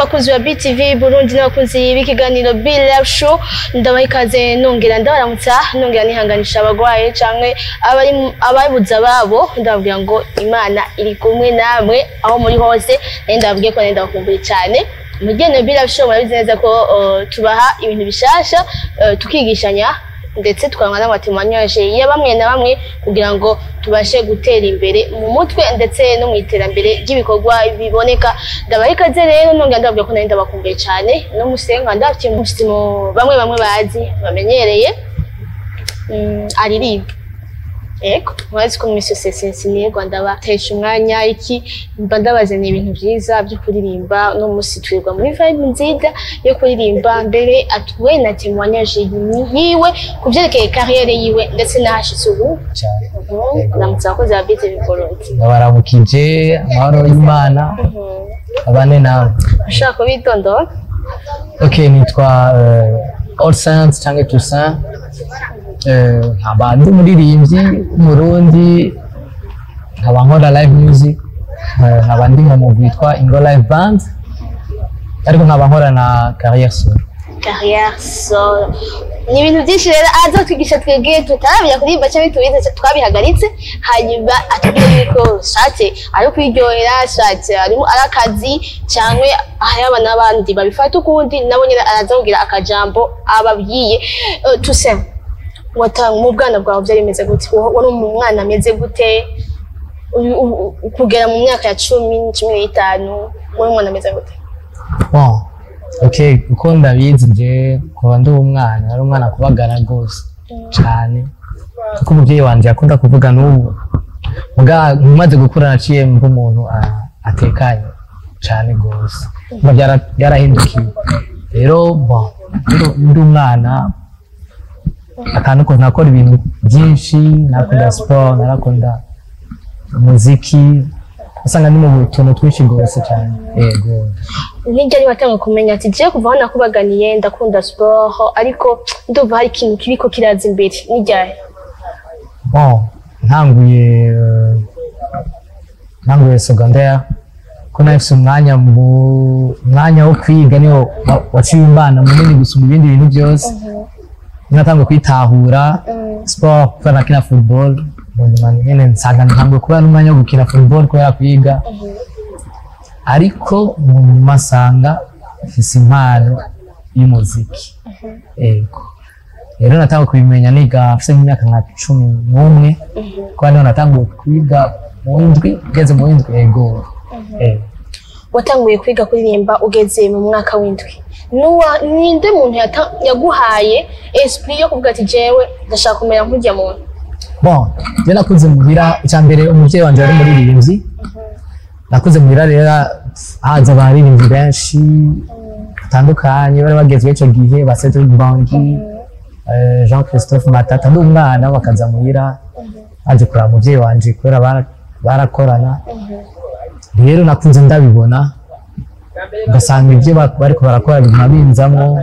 Abakunzi ba BTV Burundi n'abakunzi b'ikiganiro Be Live Show, ndabaha ikaze, nongera ndabaramutsa, nongera nihanganisha abagwaye canke abari ababuze ababo. Ndababwira ngo Imana iri kumwe namwe aho muri hose. Nayo ndababwiye ko ndabakumbuye cyane. Mu kiganiro Be Live Show murabizi neza ko tubaha ibintu bishasha, tukigishanya, ndetse tukaronka n'ama témoignages ya bamwe na bamwe kugira ngo tubashe gutera imbere mu mutwe ndetse no mu iterambere ry'ibikorwa biboneka. Ndabaha ikaze rero, nongera ndababwira ko nari ndabakumbuye cyane. No musenga ndafitiye umushyitsi bamwe bamwe bazi bamenyereye, aririmba. Ego, murazi ko muri sosiyete sinirwa ndabatesha umwanya iki, mba ndabazaniye ibintu byiza byo kuririmba. No musi twirirwa muri vibe nziza yo kuririmba, mbere atuwe na témoignage yiwe ku byerekeye carrière yiwe ndetse n'ahashitse ubu. Cyane. Ndamutse abakozi ba BTV Burundi. Ndabaramukije, amahoro y'Imana abane nawe. Ushaka kubitondora? Okay, nitwa All Saints cyangwa Toussaint, nkaba ndi umuririmbyi w'Umurundi, nkaba nkora live music, nkaba ndi mu mugwi witwa Ingo Live Band, ariko nkaba nkora na carrière solo. Carrière solo ni ibintu byinshi rero azotwigisha twebwe tutaramenya kuririmba cyangwa tubize twabihagaritse. Hanyuma atubwire yuko shatse ari kwiryohera, shatse ari akazi, cyangwa hariho n'abandi babifata ukundi, nabo nyine araza kugira akajambo ababwiye. Toussaint, watanga mu bwana bwawe byari bimeze gute? Wari umwana ameze gute? Kugera mu myaka ya 10, 15, wari umwana ameze gute? Bon, okay, uko ndabizi nje kuba ndi umwana, nari umwana kubagana rwose cane, kuko umuvyeyi wanje yakunda kuvuga n'ubu muga maze gukura naciye mba umuntu atekanye cane gose. Mba byarahindukiye rero. Bon, ndi umwana akantu ko nakora ibintu byinshi, nakunda sport, narakunda umuziki, usanga ndi mu tuntu twinshi rwose cyane, yego. Nijya niba watanga kumenya ati jewe kuva aho nakubaganiye ndakunda sport, ariko ndumva hari ikintu kiriko kiraza imbere, nijyahe? Bon, ntanguye secondaire, ko nahise umwanya mu mwanya wo kwiga niwo waciye umbana munini gusumba ibindi bintu byose. Natanguye kwitahura sport kubera nakina football. Mu nyuma nyene nsanga ntanguye kubera n'umwanya wo gukina football kubera kwiga, ariko mu nyuma nsanga mfise impano y'umuziki. Ego rero, natanguye kubimenya niga mfise nk'imyaka nka 11, kuko niho natanguye kwiga mu w'indwi, ngeze mu w'indwi, ego. Watanguye kwiga kuririmba ugeze mu mwaka w'indwi. Nuwa ninde muntu yaguhaye esprit yo kuvuga ati jewe ndashaka kumera nk'urya muntu? Bon, je nakuze muhira, icya mbere umuvyeyi wanje yari umuririmbyi. Nakuze muhira rero haza abaririmbyi benshi batandukanye bari bagezweho ico gihe, ba Cedric Bangi, Jean Christophe Matata. Ndi umwana bakaza muhira baje kuraba umuvyeyi wanje kubera barakorana. Rero nakunze ndabibona, ugasanga ibyo bariko barakora biguma binzamwo,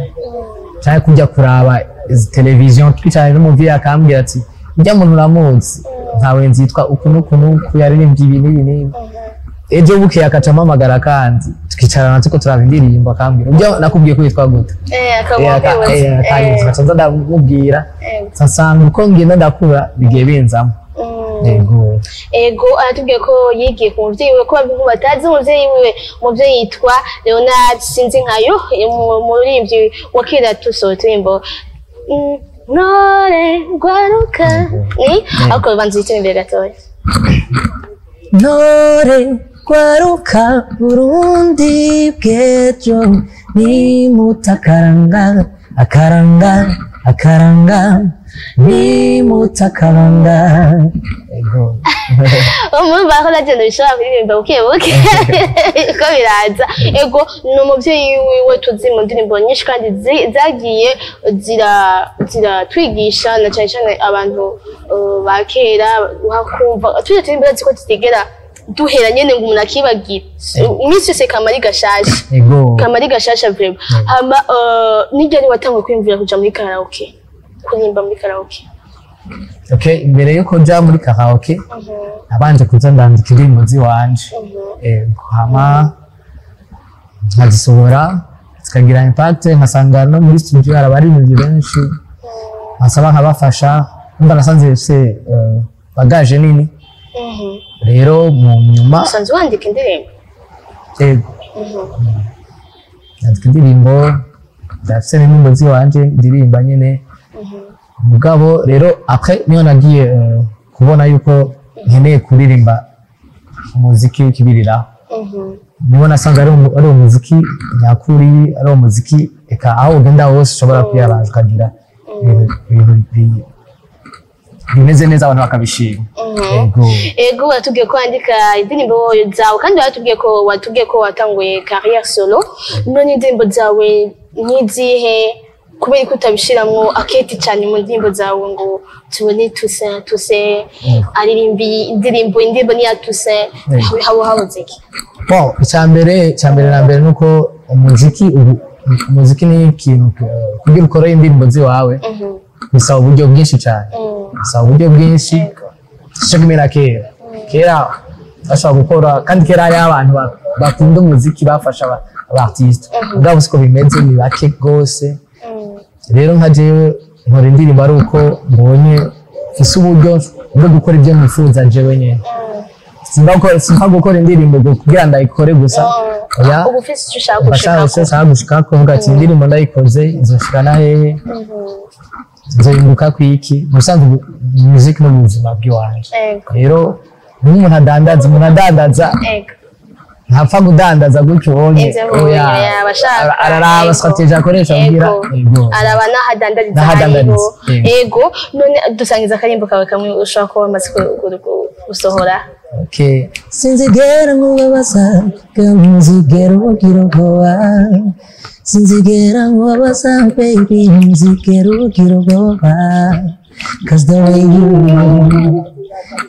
canke kujya kuraba izi televiziyo twicaranye n'umuvyeyi akambwira ati ujya muntu uramuzi, ntawe nzi, yitwa uku n'uku n'uku, yaririmbye ibi n'ibi n'ibi. Ejo bukeye akaca ampamagara kandi tukicarana turiko turaba indirimbo, akambwira ujya nakubwiye ko yitwa gute. Akaba akwibutsa. Akanyibutsa, nkaca nza ndamubwira. Nsanga uko ngenda ndakura bigiye binzamo. Yego. Ego, aratubwiye ko yigiye ku muvyeyi wiwe. Ko abantu batazi umuvyeyi wiwe, umuvyeyi yitwa Leonard Sinzinkayo, umuririmbyi wa kera tusohoye uturimbo, Ntore Rwaruka ni ariko banza uyitire imbere gatoya. Ntore rwaruka, Burundi bw'ejo, nimutakaranga akaranga akaranga nimutakaranga. Ego. Umurumva ko nagenda bishobora kuririmba buke buke ko biraza. Ego, ni umuvyeyi wiwe tuzi mu ndirimbo nyinshi kandi zagiye ziratwigisha, na cyane cyane abantu ba kera wakumva tujya turirimba ko tutigera duhera nyene ngo umuntu akibagira iminsi yose, kamari gashasha. Ego. Kamari gashasha vraiment. Hama nijya ni watanguye kwiyumvira kuja muri karaoke, kuririmba muri karaoke? Okay, imbere yuko nja muri karaoke nabanje kuza ndandika indirimbo ziwanje. Ego, hama Nkazisohora zikagira impact, nkasanga no muri studio hari abaririmbyi benshi, nkasaba nkabafasha. Numva nasanze mfise bagage nini. Rero mu nyuma Usanzwe wandika indirimbo? Yego, nandika indirimbo, ndafise n'indirimbo ziwanje ndirimba nyene. Mugabo rero après niyo nagiye kubona yuko nkeneye kuririmba umuziki w'ikibiriraho. Niho nasanze ari umuziki nyakuri, ari umuziki eka aho ugenda hose ushobora kwiyaranja ukagira ibintu bimeze neza, abantu bakabishima. Yego. Ego, watubwiye ko wandika indirimbo zawe, kandi watubwiye ko watanguye carrière solo. None indirimbo zawe n'izihe? Kubera ko utabishiramwo aketi cyane mu ndirimbo zawe ngo tubone Toussaint, Toussaint aririmbi indirimbo ni ya Toussaint, haba habuze iki? Bon, icyambere na mbere nuko umuziki ubu, umuziki ni ikintu kugira ukore indirimbo ziwawe bisaba uburyo bwinshi cyane. Bisaba uburyo bwinshi. Sico kimwe na kera. Kera bashobora gukora, kandi kera hariho abantu bakunda umuziki, bafasha aba artiste. Mugabo siko bimeze, ni bake rwose. Rero nka jewe nkora indirimbo ari uko mbonye mfise uburyo bwo gukora ibyo nifuza jewe nyene. Simba gukora indirimbo ngo kugira ndayikore gusa, oya. Uba ufise icyo ushaka Mbashaka gushikako. icyo nshaka gushikako, mvuga ati indirimbo ndayikoze izoshika na hehe, nzoyunguka kwiki? Mu bisanzwe music ni ubuzima bw'iwanje. Rero nk'umuntu adandaza, umuntu adandaza ntapfa kudandaza gutyo ubonye. Ivyo Oya. yaba ashaka. Araraba stratégie akoresha kugira Ego. Araba n'aho adandariza. N'aho adandariza, Hariho. Ego, none dusangiza akarimbo kawe kamwe ushobora kuba wamaze gusohora. Okay. Sinzigera nkubabaza, nzigera ugira ubwoba. Sinzigera nkubabaza, baby, nzigera ugira ubwoba. 'Cause the way you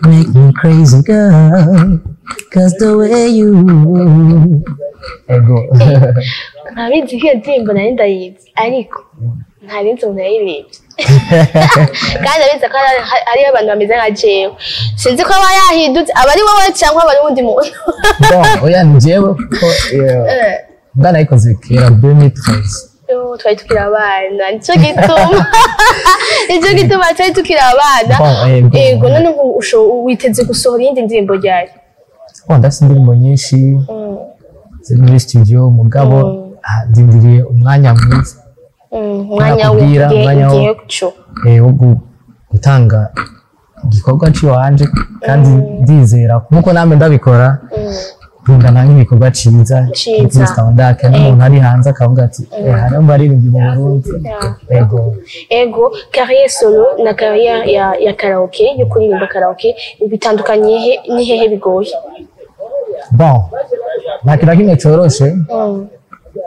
make me crazy, girl. 'Cause the way you. Ego. Ntabizi ko iyo ndirimbo nari ndayizi, ariko ntarinzi umuntu yayiririmbye, kandi abizi ko hariho abantu bameze nka jewe. Sinzi ko aba yahindutse, aba ari wowe cyangwa aba ari uwundi muntu. Bon, oya, ni jewe kuko mbwa nayikoze kera, 2013. Yo, twari tukiri abana, nicyo gituma twari tukiri abana. Bon, ego. Ego, none ubu witeze gusohora iyindi ndirimbo ryari? Bon, ndafise indirimbo nyinshi ziri muri studio, mugabo ndindiriye umwanya mwiza. Umwanya Nakubwira, w'igihe umwanya igihe cyo wo gutanga igikorwa c'iwanje, kandi ndizera nkuko namwe ndabikora nkundana nk'igikorwa ciza Ciza. kuri standard, n'umuntu ari hanze akavuga ati: "Eh, hariho abaririmbyi mu Burundi." Ego. Ego, carrière solo na carrière ya karaoke, yo kuririmba karaoke, bitandukanye he? Ni hehe bigoye? Bon, nta kintu na kimwe coroshe.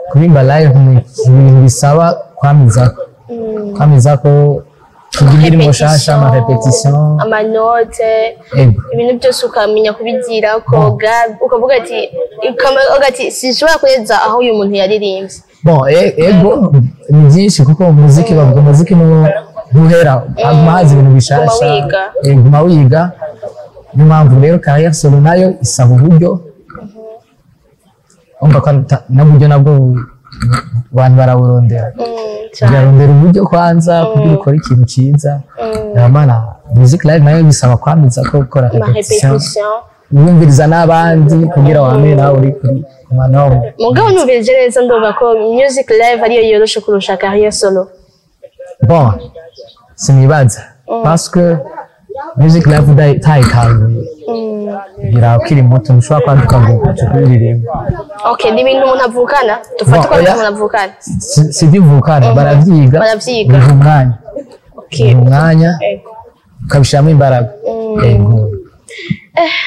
Kuririmba live ni ibintu bisaba kwamizako, kwamizako, kugira indirimbo nshasha, ama répétition. Amanote. Ego. Ibintu byose ukamenya kubigirako. Bon. Ukavuga ati ukavuga ati sinshobora kurenza aho uyu muntu yaririmbye. Bon, ego, ni byinshi kuko umuziki, bavuga umuziki ntuhera, haguma haza ibintu bishasha. Guma wiga. Guma wiga. Niyo mpamvu rero carrière solo nayo isaba uburyo. Umva ko n'uburyo nabwo abantu baraburondera. Cyane. Birarondera uburyo kwanza kugira ukore ikintu cyiza. Mana, music live nayo bisaba kwamiza ko gukora ama répétition, répétition, wumviriza n'abandi kugira wame nawe uri kuri ku manomo. Mugabo numvirije neza, ndumva ko music live ariyo yoroshe kurusha carrière solo. Bon, sinibaza, parce que music live utayitanguye kugira ukiri muto, ntushobora kwaduka ngo tukuririmbe. Okay, ni ibintu umuntu avukana, dufate Bon, ko ari oya. umuntu avukana. Si byivukana, baravyiga. Baravyiga. Biha umwanya. Biha umwanya, ukabishiramo imbaraga. Yego,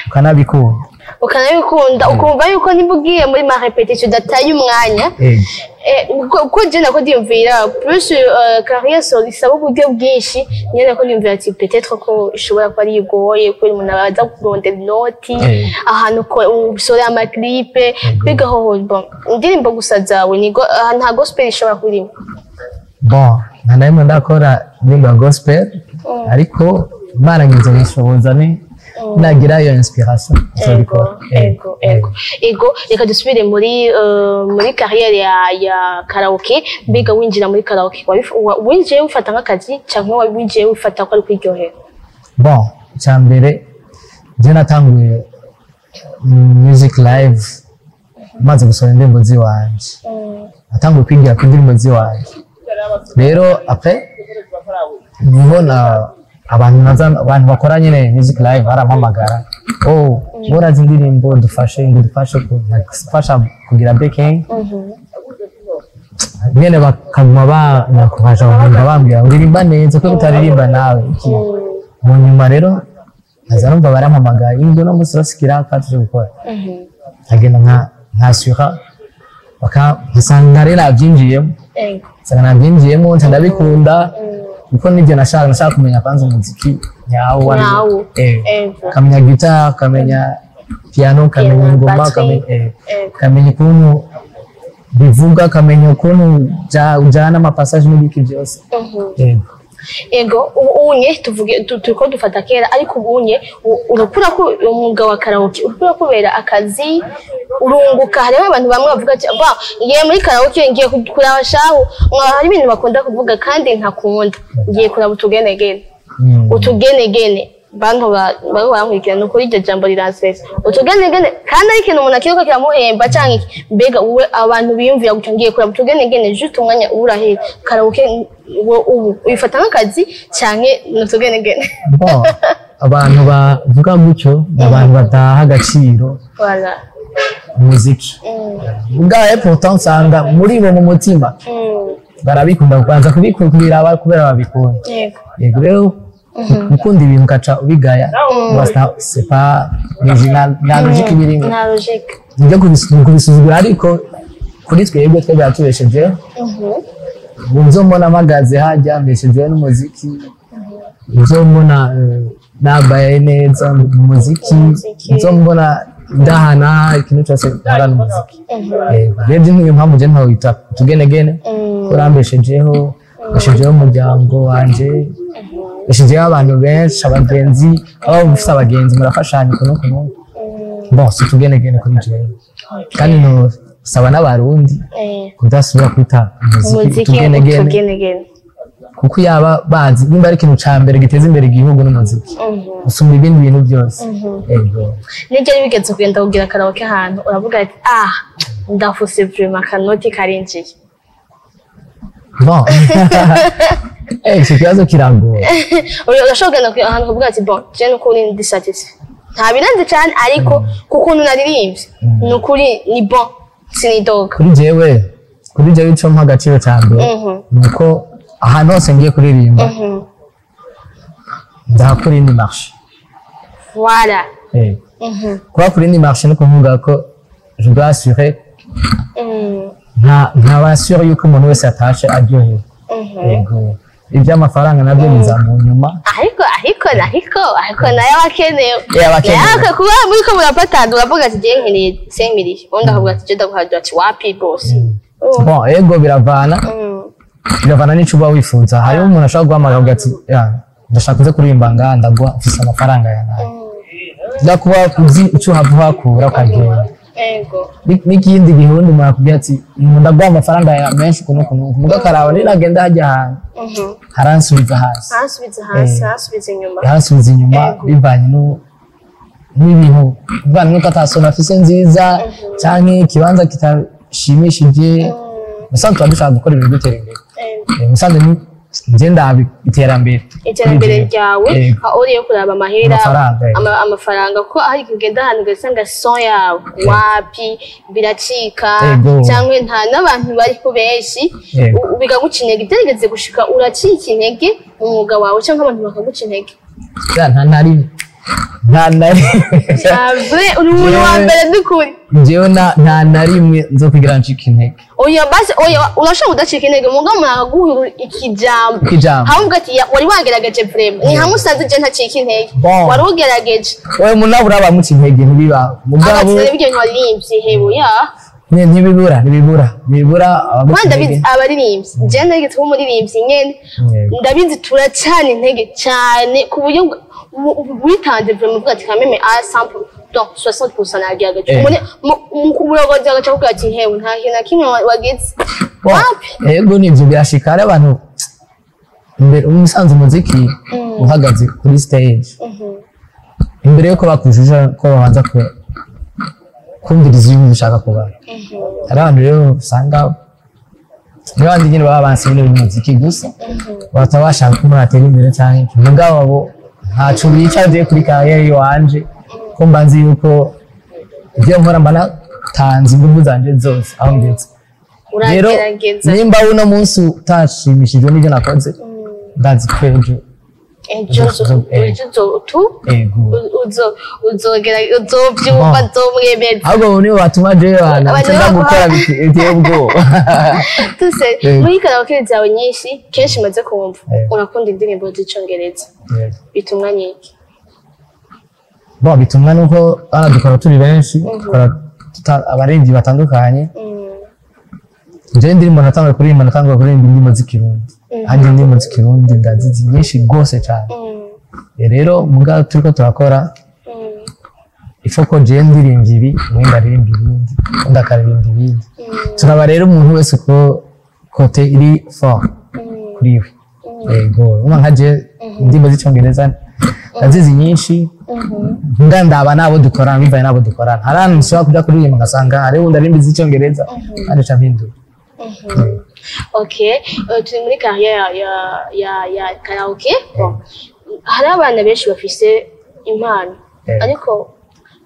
ukanabikunda. Ukanabikunda, ukumva yuko niba ugiye muri ma répétition udataye umwanya. Yego. Uko je nako ndiyumvira plus carrière solo isaba uburyo bwinshi, niyo nako ndiyumvira ati peut-être ko ishobora kuba ari igoye kubera umuntu abaza kurondera inoti ahantu ko usore ama clip bigahoho. Bon, indirimbo gusa zawe ni nta gospel ishobora kurimo? Bon, nta na rimwe ndakora indirimbo ya gospel, ariko Imana ngize bishoboza ni Nagira iyo inspiration, nzobikora. Ego, reka dusubire muri carrière ya karaoke. Mbega winjira muri karaoke, winjiye wifata nk'akazi cyangwa winjiye wifata ko ari kwiryohera? Bon, icya mbere, njye natanguye music live maze gusohora indirimbo ziwanje. Natanguye kwigira ku ndirimbo ziwanje. Rero après niho na abantu naza, abantu bakora nyine music live barampamagara: "Oh, urazi indirimbo, dufashe, ngo dufashe gufasha kugira backing." Nyene bakaguma banakufasha, bakaguma bambwira: "Uririmba neza, ko utaririmba nawe iki?" Mu nyuma rero nkaza numva barampamagaye: "Ingo no munsi urasikira kandi tuje gukora." Nkagenda nkasura, nkasanga rero nabyinjiyemo. Nsanga nabyinjiyemo, nca ndabikunda, kuko nibyo nashaka kumenya. Kwanza umuziki nyawo wari Nyawo. Kamenya guitar, kamenya piano, kamenya Piano, ingoma, batterie. kamenya kamenya ukuntu bivuga, kamenya ukuntu ujana amapassage n'ibiki byose. Yego. Ego, ubu unye tuvuge turiko dufata kera, ariko ubu unye urakura ko umwuga wa karaoke urakura kubera akazi, urunguka. Hariho abantu bamwe bavuga ati: "Ba, ngiye muri karaoke, ngiye kuraba shahu." Hari ibintu bakunda kuvuga kandi ntakunda: "Ngiye kuraba utugenegene." Utugenegene, bantu bari barankurikirana, ni ukuri iryo jambo riransesa, utugenegene, kandi ari ikintu umuntu akiruka kiramuhemba canke iki. Mbega wowe, abantu biyumvira gutyo, ngiye kuraba utugenegene, juste umwanya urahera karaoke, wo ubu uyifata nk'akazi canke ni utugenegene? Bon, abantu bavuga gutyo ni abantu badaha agaciro Voilà. umuziki. Ubwaye pourtant usanga muri bo mu mutima barabikunda, kubanza kubiraba kubera babikunda. Yego, rero gukunda ibintu ugaca ubigaya, basta c'est pas original, nta logique ibirimo. Nta logique. Nibyo, kubisuzugura, ariko kuri twebwe twe biratubeshejeho. Nzo mbona mpagaze hajya, mbeshejeho n'umuziki. Nzo mbona nambaye neza mu muziki. Umuziki. Nzo mbona ndahana ikintu cyose nkora n'umuziki. Rero niyo mpamvu je ntawita utugenegene, urambeshejeho, mbeshejeho umuryango wanje, mbeshejeho abantu benshi, abagenzi, aba mufise abagenzi murafashanya ukuntu ukuntu. Bon, si utugenegene kuri jewe, kandi nosaba n'Abarundi kudasubira kwita umuziki umuziki utugenegene, utugenegene, kuko yaba bazi nimba ari ikintu ca mbere giteza imbere igihugu n'umuziki usumba ibindi bintu byose. Ego. Nijya bigeze kugenda kugira karaoke ahantu, uravuga ati: "Ah, ndafuse vraiment, akanoti karinjiye"? Bon, ico kibazo kiragoye. Urashobora kugenda ahantu ukavuga ati: "Bon, je nukuri ndi satisfait, nta birenze cyane, ariko ku kuntu naririmbye ni ukuri ni bon, sinidoga"? Kuri jewe ico mpa agaciro ca mbere ni uko ahantu hose ngiye kuririmba ndahakora indi marché. Voilà. Kuba kuri indi marché ni ukuvuga ko je dois assurer, nkaba sûr yuko umuntu wese atashe aryohewe. Yego, iby'amafaranga nabyo biza mu nyuma. Ariko nayo akenewe. Aba akenewe. Nayo kuba muri ko murapatana, uravuga ati: "Jewe nkeneye 5 millions", undi akavuga ati: "Je ndaguhaye", ati: "Wapi boss?" Bon, ego, biravana biravana n'ico uba wifuza. Hariho umuntu ashobora guhamagara avuga ati: "Ya, ndashaka uze kuririmba ngaha, ndaguha, mfise amafaranga ya nayo." Ndakuba uzi ico uhava uhakura ukagenda. N'ikindi gihe uwundi muntu akubwira ati: "Ndaguha amafaranga ya menshi ukuntu ukuntu." Muga akaraba ninagenda hajya ahantu haransubiza hasi. Hansubiza hasi, hansubiza inyuma. Haransubiza inyuma. Bivanye n'ibintu, bivanye n'uko atasona afise nziza canke ikibanza kitashimishije. Musanzwe tuba dushaka gukora ibintu dutera imbere. Musanzwe ni nje ndaba iterambere. Iterambere ryawe. Yego. Aho uriye kuraba amahera. Amafaranga. Amafaranga, kuko hari igihe ugenda ahantu ugasanga son yawe wapi, biracika, cyangwa nta n'abantu bari ku benshi, bikaguca intege. Byarigeze gushika uracika intege mu mwuga wawe, cyangwa abantu bakaguca intege? Ya, nta na rimwe, nta na rimwe. Vrai, uri umuntu wa mbere n'ukuri. Njyewe nta na rimwe nzo kugira ncike intege. Oya basi, oya, urashobora kudacika intege mugabo umuntu akaguha ikijambo. Ikijambo. Hamwe uvuga ati: "Ya, wari wagerageje vraiment", ni hamwe usanze je ntacika intege. Bon. Wari ugerageje. Wewe umuntu nabura abamuca intege ntibibaho, mugabo Agatsinda ibyo bintu waririmbye, hewe ya. Ntibibura abaguca Kuba ndabizi intege. Abaririmbyi, jewe narigeze kuba umuririmbyi nyene. Yego. Ndabizi, turacana intege cyane ku buryo witanze vraiment, uvuga ati kameme a 100, donc 60% nagerageje. Umuyobozi agaca akubwira ati: "Hewe, nta kintu na kimwe wagize." Bon, Wapi? Yego, nivyo birashika. Hari abantu imbere, umusanzu umuziki uhagaze kuri stage, imbere yuko bakujuje ko babanza kumviriza ibintu ushaka kuba. Hari abantu rero usanga niyo bandi nyine baba banse ibintu by'umuziki gusa, bataba bashaka ko umuntu atera imbere canke iki. Mugabo abo ntaco bica je kuri carrière iwanje, ko mba nzi yuko ibyo nkora mba natanze ingufu zanje zose aho ngeze. Rero Uragerageza. nimba uno munsi utashimishijwe n'ibyo nakoze, ndazi ko ejo Ejo ejo tu ego uzogera uzovyumva, Bon. nzomwemeza. Ahubwo nibo batuma jewe bana Abantu nza gukora biteye ubwoba. Tuse Yego. muri karaoke zawe nyinshi, kenshi maze kumva Yego. urakunda indirimbo z'icongereza. Yego. Bitumwa nyinshi? Bon, bitumwa nuko hano dukora turi benshi, dukora abaririmbyi batandukanye. Jewe indirimbo natanguye kuririmba, natanguye kuririmba indirimbo z'ikirundi. Hanjye indirimbo z'ikirundi ndazizi nyinshi rwose cyane. Rero mugabo turiko turakora, ifo ko jewe ndirimba ibi, uwundi aririmba ibindi, undi akaririmba ibindi. Turaba rero umuntu wese ko côté iri fort kuri we. Yego, urumva nka je indirimbo z'icyongereza ndazizi nyinshi, nga ndaba n'abo dukorana, bivanye n'abo dukorana. Hari ahantu nshobora kuja kuririmba ngasanga hariho uwundi aririmba iz'icyongereza, kandi nca mpindura. Okay, turi muri carrière ya karaoke. Bon. Hari abana benshi bafise impano, ariko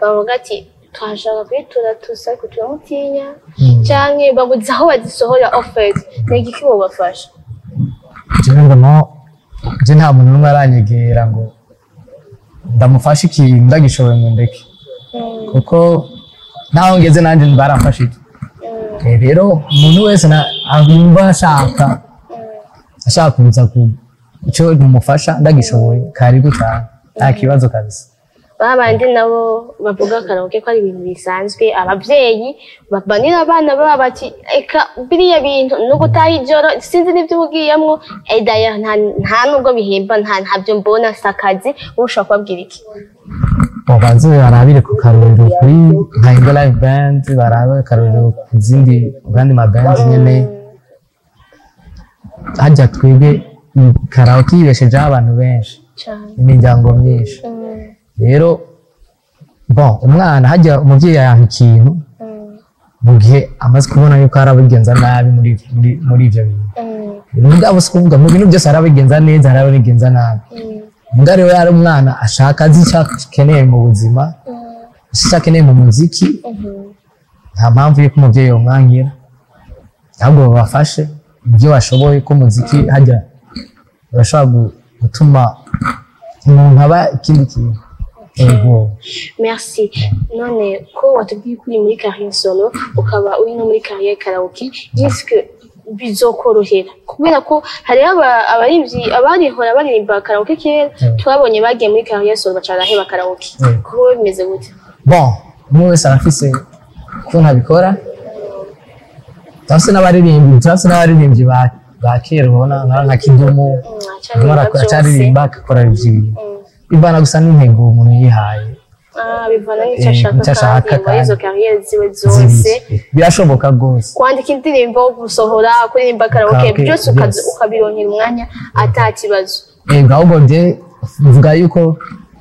bavuga ati: "Twashaka kwitura tusa, ariko turamutinya," canke babuze aho bazisohora. En fait, ni igiki bobafasha? Jewe vraiment, je nta muntu n'umwe aranyegera ngo ndamufashe ikintu ndagishoboye ngo ndeke, kuko naho ngeze nanjye baramfashije. Rero umuntu wese yumva ashaka kuza ku icyo mumufasha ndagishoboye, karibu cyane, nta kibazo kabisa. Ba bandi nabo bavuga karaoke ko ari ibintu bisanzwe, abavyeyi babanira abana babo bati: "Eka biriya bintu no gutaha ijoro, sinzi n'ibyo ubugiyemwo." D'ailleurs nta nubwo bihemba, ntabyo mbona, si akazi. Wowe ushobora kubabwira iki? Babanze barabire ku karorero kuri nka Ingo Live Band, barabe akarorero ku zindi, ku yandi ma band nyene. Hajya twebwe karaoke yibeshejeho abantu benshi, cane, imiryango myinshi. Rero bon, umwana hajya umubyeyi yanka ikintu mu gihe amaze kubona yuko arabigenza nabi muri ivyo bintu. Mugabo si kuvuga mu bintu byose arabigenza neza, arabigenza nabi. Mugabo rero yari umwana ashaka, azi icyo akeneye mu buzima, icyo akeneye mu muziki, nta mpamvu yuko umubyeyi yomwankira, ahubwo babafashe ibyo bashoboye, ko umuziki hajya urashobora gutuma umuntu aba ikindi kintu. Yego. Merci. None ko watubwiye ko uri muri carrière solo, ukaba uri no muri carrière karaoke, est-ce que bizokorohera? Kubera ko hariho abaririmbyi abarihora baririmba karaoke kera, twabonye bagiye muri carrière solo baca baraheba karaoke. Kuba bimeze gute? Bon, umwe wese arafise ukuntu abikora. Turafise n'abaririmbyi ba kera, ubona nka Kidumu, arimo acaririmba, agakora ivyo bintu. Bivana gusa n'intego umuntu yihaye. Ah, bivana n'icyo Eh, ashaka, n'icyo ashaka. kandi muri izo Kandi carrière ziwe zose. Zibiri. Birashoboka rwose. Kwandika indirimbo, gusohora, kuririmba karaoke, Karaoke, byose byose. ukabironkera umwanya ata kibazo. Yego, ahubwo nje mvuga yuko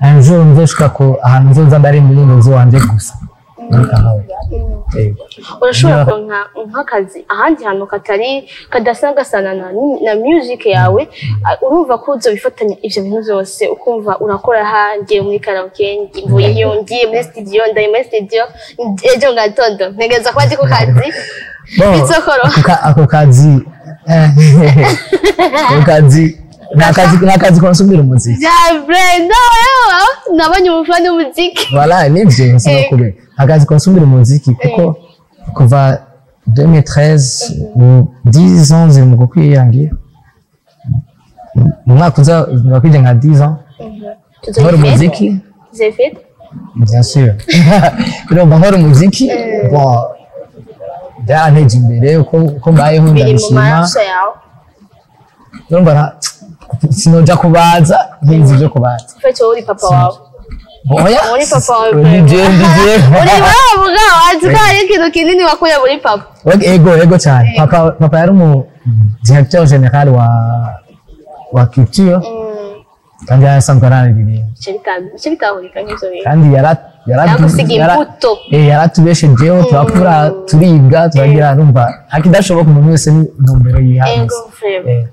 un jour nzoshika ko ahantu nzoza ndaririmba indirimbo ziwanje gusa muri karaoke. Yego. Urashobora kuronka nk'akazi ahandi hantu katari kadasa gasana na music yawe? Ah, urumva ko uzobifatanya ivyo bintu byose, ukumva urakora aha, ngiye muri karaoke, mvuyeyo ngiye muri studio, ndari muri studio, ejo ngatondo ntegereza kuba ndi ku kazi. Bon, Bizokoroha. Ako kazi ni akazi konsumira umuziki. Vya vrai, no, nabonye umufana w'umuziki. Voilà, nivyo sinakubera akazi konsumira umuziki, kuko kuva 2013, 10 ans ziri mu kukwiyangira, mu mwaka uza bakwije nka 10 ans nkora umuziki. Tuzifite. Bien sûr, urumva nkora umuziki. Bon, Byaranteje imbere uko mbayeho, Biri mu ndabishima. maraso yawe. Urumva sinoja kubaza, ntinzi ibyo kubaza. Ufite wowe uri papa wawe. Oya. Uri papa wawe. Ndi jewe, ndi jewe. Uri wavuga wazi ko hari ikintu kinini wakuye muri papa. Ego, ego cyane. Papa yari umu directeur général wa culture, kandi yari asanzwe araririmba. Bice bitahurika nk'ivyo bintu. Kandi Yaragusiga imbuto. Yaratubeshejeho, turakura, turiga, turagira. Numva ntakidashoboka, umuntu wese ni intumbero yihaye. Ego vraiment.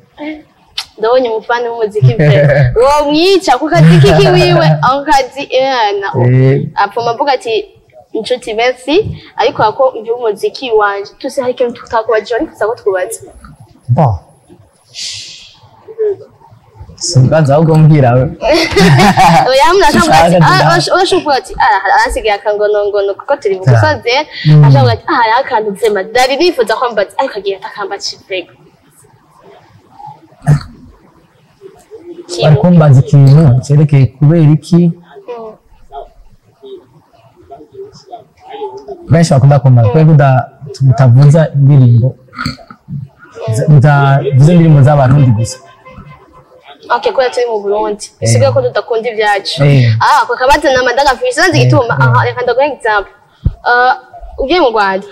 Ndabonye umufana w'umuziki vraiment womwica ku kazi kiki wiwe, ako kazi imana apfuma avuga ati inshuti merci, ariko ako iby'umuziki wanje tuse hari ikintu tutakubajije ariko ko twubatse. Bon, simbaza, ahubwo mbwira we. Oya, hamwe ashobora ati Sinshaka. Urashobora kuvuga ati ah, arasigaye akangonongono kuko turi mu gusoze. Ashobora ati ah, hariho akantu vraiment dari nifuza ko mbaza, ariko agiye atakambaza vraiment. Bari kumbaza ikintu cyerekeye kubera iki benshi bakunda kumbaza kubera ko mutavuza indirimbo, mutavuza indirimbo z'Abarundi gusa. Okay, kubera turi mu Burundi bisigaye ko tudakunda ibyacu. Ah, ako kabazo nama ndagafise nzi igituma. Aha reka ndaguhe example. Ugiye mu Rwanda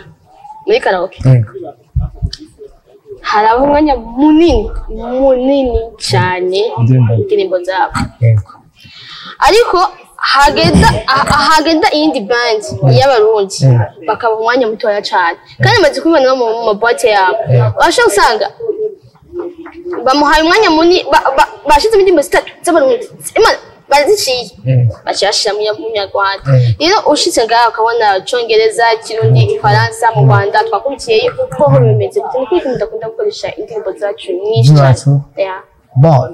muri karaoke, harabaho umwanya munini munini cyane Indirimbo. indirimbo zabo. Ariko hagenda iyindi band y'Abarundi, bakaba umwanya mutoya cyane, kandi maze kubibona no mu ma boîte yabo. Urashobora gusanga bamuhaye umwanya munini, bashizemo indirimbo zitatu z'Abarundi. Imana baraziciye, baciye bashira mu Nyarwanda. Rero ushitse ngaho ukabona Icongereza, Kirundi, Igifaransa. Mu Rwanda twakurikiyeyo hoho bimeze gute? Ni kuki mudakunda gukoresha indirimbo zacu nyinshi cyane? Z'iwacu? Yeah. Bon,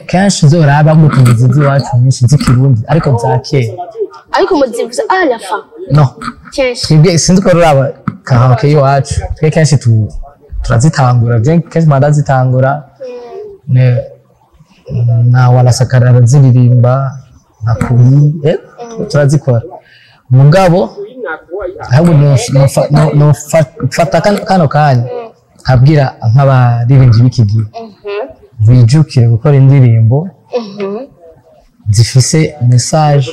kenshi uzoraba mutumizi z'iwacu nyinshi z'Ikirundi, ariko za kera. Ariko muzivuza à la fin. No. Kenshi. Twebwe sinzi ko ruraba karaoke y'iwacu, twe kenshi turazitangura. Je kenshi madazitangura na wanasakara araziririmba na kuri turazikora. Mugabo ahubwo nofata kano kanya nkabwira nk'abaririmbyi b'iki gihe bijukire gukora indirimbo zifise message,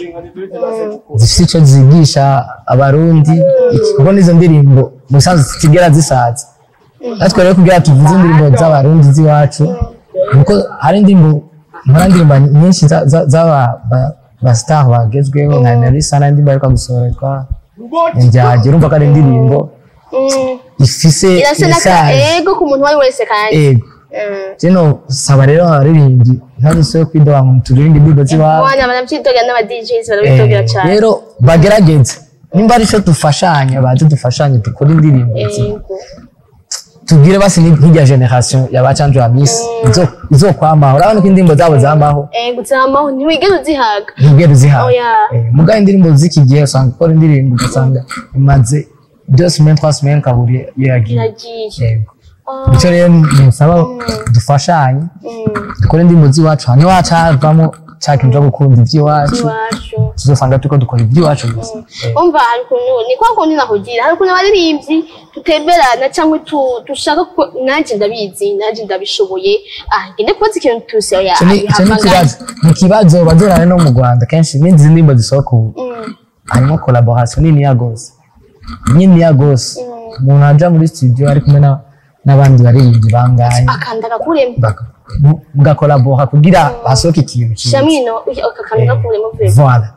zifise ico zigisha Abarundi kuko nizo ndirimbo mu bisanzwe zitigera zisaza. Natwe rero kugira tuvuze indirimbo z'Abarundi z'iwacu, nuko hari indirimbo nkora, indirimbo nyinshi z'aba ba star bagezweho nka Melissa, n'indi aheruka gusohora yitwa Indyarya. Urumva ko ari indirimbo ifise Irasa n'aka message. Ego, ku muntu uwo ari wese kandi. Ego. Jeno saba rero abaririmbyi ntadusubire kwidoga ngo turirimbe indirimbo z'iwabo. Bana barabyidogera n'aba DJs barabidogera cyane. Rero bagerageze, nimba ari cyo dufashanya, baze dufashanye dukore indirimbo tubwire basi nk'irya génération ya ba Canjo Amissi izokwamaho. Urabona ko indirimbo zabo zamaho. Ego, zamaho, ntiwigeze uzihaga. Ntibwere uzihawe. Oya. Mugabo indirimbo z'iki gihe usanga ukora indirimbo ugasanga imaze 2 semaines, 3 semaines, kaburi iragiye. Iragiye. Yego. Nicyo rero musaba, dufashanye dukore indirimbo z'iwacu, hanyuma waca havamo cya kintu cyo gukunda iby'iwacu. Iwacu. Tuzosanga turiko dukora iby'iwacu gusa. Umva, hari ukuntu ni kwa kundi nakugira, hari ukuntu abaririmbyi tutemberana cyangwa dushaka ko nanjye ndabizi, nanjye ndabishoboye, ah, ngende kubaza ikintu tusi oya. Ico ni ikibazo, ni ikibazo bazorane no mu Rwanda. Kenshi n'izindi ndirimbo zisohoka ubu harimo collaboration niniya gose, niniya gose. Umuntu aja muri studio ari kumwe n'abandi baririmbyi bangahe, Akanda gakuremo. Mugakolabora kugira hasohoke ikintu cyiza. Shamino akakanda gakuremo vraiment. Voilà,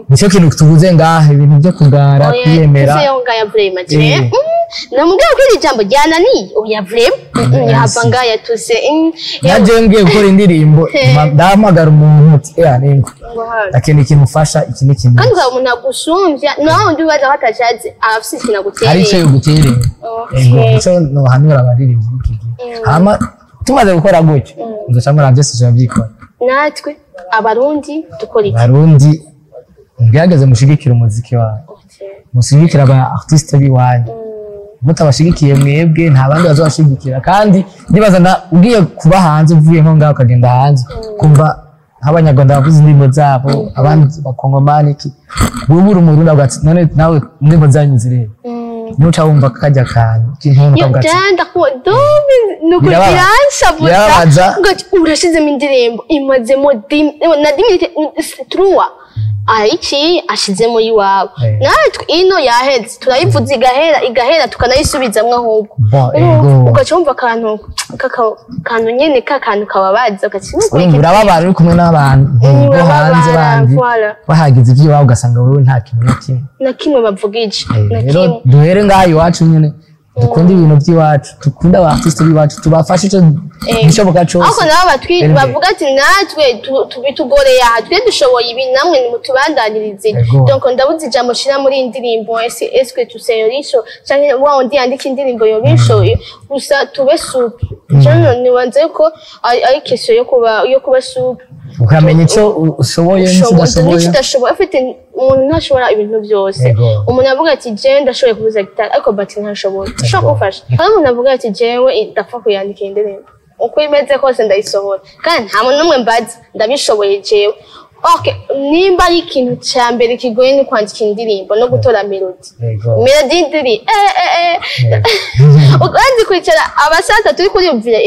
nicyo kintu tubuze ngaha, ibintu byo kugara, Oya, kwiyemera. ese yo ngaya vraiment je. Namubwira ko iri jambo ryananiye, oya vraiment, yahava ngaya tuse. Naje ngiye gukora indirimbo, ndahamagara umuntu uti ningo ndakeneye ikintu ufasha, iki n'ikintu. Kandi ukaba umuntu agusumbya nawe undi ubaza ko atashatse arafise ikintu Hari icyo agutereye. yogutereye. Ego, nicyo nohanura abaririmbyi b'iki gihe. Hama tumaze gukora gutyo, nzoca nkora byose, turabyikora. Natwe Abarundi dukora iki? Abarundi, mugerageze mushigikire umuziki wawe, mushigikire aba artiste b'iwanyu. Mutabashigikiye mwebwe, nta bandi bazobashigikira. Kandi ndibaza na ugiye kuba hanze, uvuye nko ngaho ukagenda hanze, kumva nk'Abanyarwanda bavuze indirimbo zabo, abandi Bakongomani, iki, wewe uri Umurundi avuga ati none nawe indirimbo zanyu zireba. Nuca wumva kajya kantu k'inkono Yo, kavuga ati jenda ko dobi nuko biranshavuza Birababaza. ngo urashizemo indirimbo imazemo na 10 truwa ariki ashizemo iwawe, natwe ino yaheze turayivuza igahera igahera, tukanayisubizamwo ahubwo. Bon, Urumva, ego. ugaca wumva akantu kantu nyene kakantu kababaza, ugaca Urumva urababara uri kumwe n'abantu bo hanze bandi Voilà. bahagize iby'iwabo, ugasanga wowe nta kintu na kimwe Na kimwe bavugije na Rero kimwe. duhere ngaha iwacu nyene, dukunde ibintu by'iwacu, dukunde aba artiste b'iwacu, tubafashe ico gishoboka cose. Ariko nabo batwi Rero bavuga ati natwe tubitugoreye aha, twe dushoboye ibi, namwe nimutubandanirize. Ego. Donc ndabuze ijambo shira muri iyi ndirimbo, ese eske tuseyorisho canke wa wundi yandika indirimbo yobishoye gusa? Tube souple. Jewe nibanze ko ari question yo kuba souple. Ukamenya ico ushoboye n'ico udashoboye. N'icyo udashoboye. Ufite umuntu ntashobora ibintu byose. Umuntu avuga ati jewe ndashoboye kuvuza gitari, ariko batterie ntashoboye, ushobora kumufasha. Hari umuntu avuga ati jewe ndapfa kuyandika indirimbo uko imeze kose ndayisohora, kandi nta muntu n'umwe mbaza, ndabishoboye jewe. Okay, nimba ari ikintu cya mbere kigoye ni kwandika indirimbo no gutora melody. Melody y'indirimbo, ubanze kwicara abasaza turi kuriyumvira,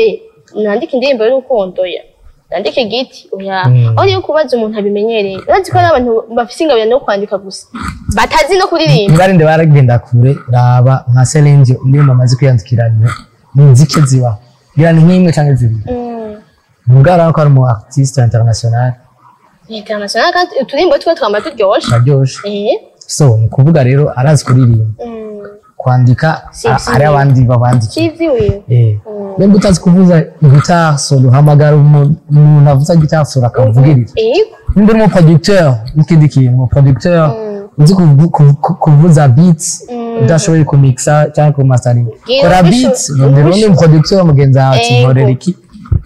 nandika indirimbo y'urukundo, ya nandika igiti, oya. Aho niyo kubaza umuntu abimenyereye. Urazi ko hari abantu bafise ingabire no kwandika gusa batazi no kuririmba. Ntibarinde baragenda kure, raba nka Celine Dion, indirimbo amaze kwiyandikira ni zike zibaho, ngira ni nk'imwe canke zibiri. Mugabo urabona ko ari umu artiste international. Ni international, kandi uturimbo twe twama turyoshe. Araryoshe. So ni ukuvuga rero arazi kuririmba, kwandika Si hari abandi babandikira. Kiziwe. Nimba utazi kuvuza guitare solo, hamagara umuntu avuza guitare solo akavugiriza. Nimba uri umu producteur n'ikindi kintu, umu producteur uzi kuvuza beats, udashoboye kumixa cyangwa kumasteringa, Gira kora beats, rondera undi mu producteur mugenzi wawe ati nkorera iki.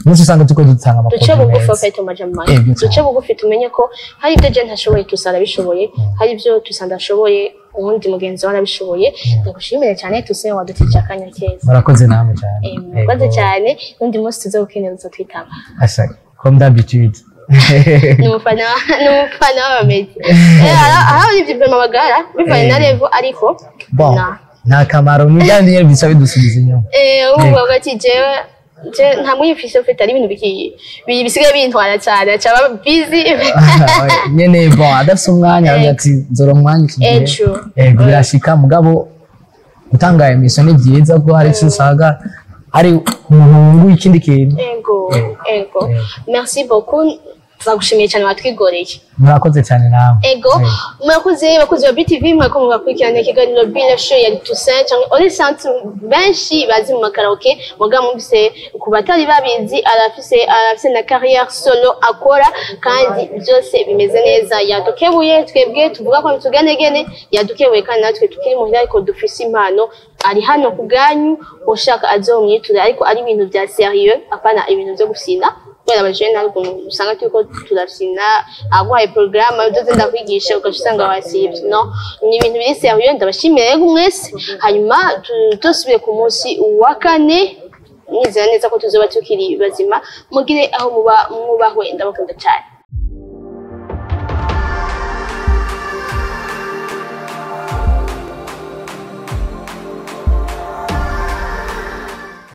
Umunsi usanga turiko dutanga Duce amaproduit bugufi. meza. Afite amajambo make. Ego Duce cyane. bugufi, tumenye ko hari ibyo je ntashoboye, tusa arabishoboye, hari ibyo tusa ndashoboye, uwundi mugenzi we arabishoboye. Ndagushimire cyane tuse, wadutije akanya keza. Murakoze namwe cyane. Murakoze cyane. N'undi munsi tuzogukenera uzotwitaba. Asha, comme d'habitude. Ni umufana w'abamedi. Aho ibyo vraiment bagara bivanye na level, ariko Bon, na nta kamaro, ni bya bindi nyene bica bidusubiza inyuma. Ubu bavuga ati jewe je nta mwifise ufite, ari ibintu bisigaye bintwara cyane, acaba busy. Nyene bon, adafise umwanya aravuga ati nzora umwanya iki gihe. True. Ego, birashika. Mugabo gutanga émission ni byiza kuko hari icyo usanga ari umuntu wunguye ikindi kintu. Ego, merci beaucoup, turagushimiye cyane, watwigoreye. Murakoze cyane nawe. Ego, murakoze bakozi ba BTV, mwako mugakurikirana ikiganiro Be Show. Ya Toussaint cyangwa Olisant benshi bazi mu makaraoke, muga mubise ku batari babizi, arafise na carrière solo akora, kandi byose bimeze neza. Yadukebuye twebwe tuvuga ko tuganegene, yadukebuye kandi natwe tukiri muhira ariko dufise impano. Ari hano ku bwanyu, ushaka azomwiture, ariko ari ibintu bya sérieux, apana ibintu byo gusina, kubera abajene hari ukuntu usanga turiko turafyina, aguhaye porogaramu byose ndakwigisha ugaca usanga wasivye. No ni ibintu biri sérieux. Ndabashimiye rero mwese, hanyuma dusubire ku munsi wa kane, nizera neza ko tuzoba tukiri bazima. Mugire aho muba mwubahwe, ndabakunda cyane.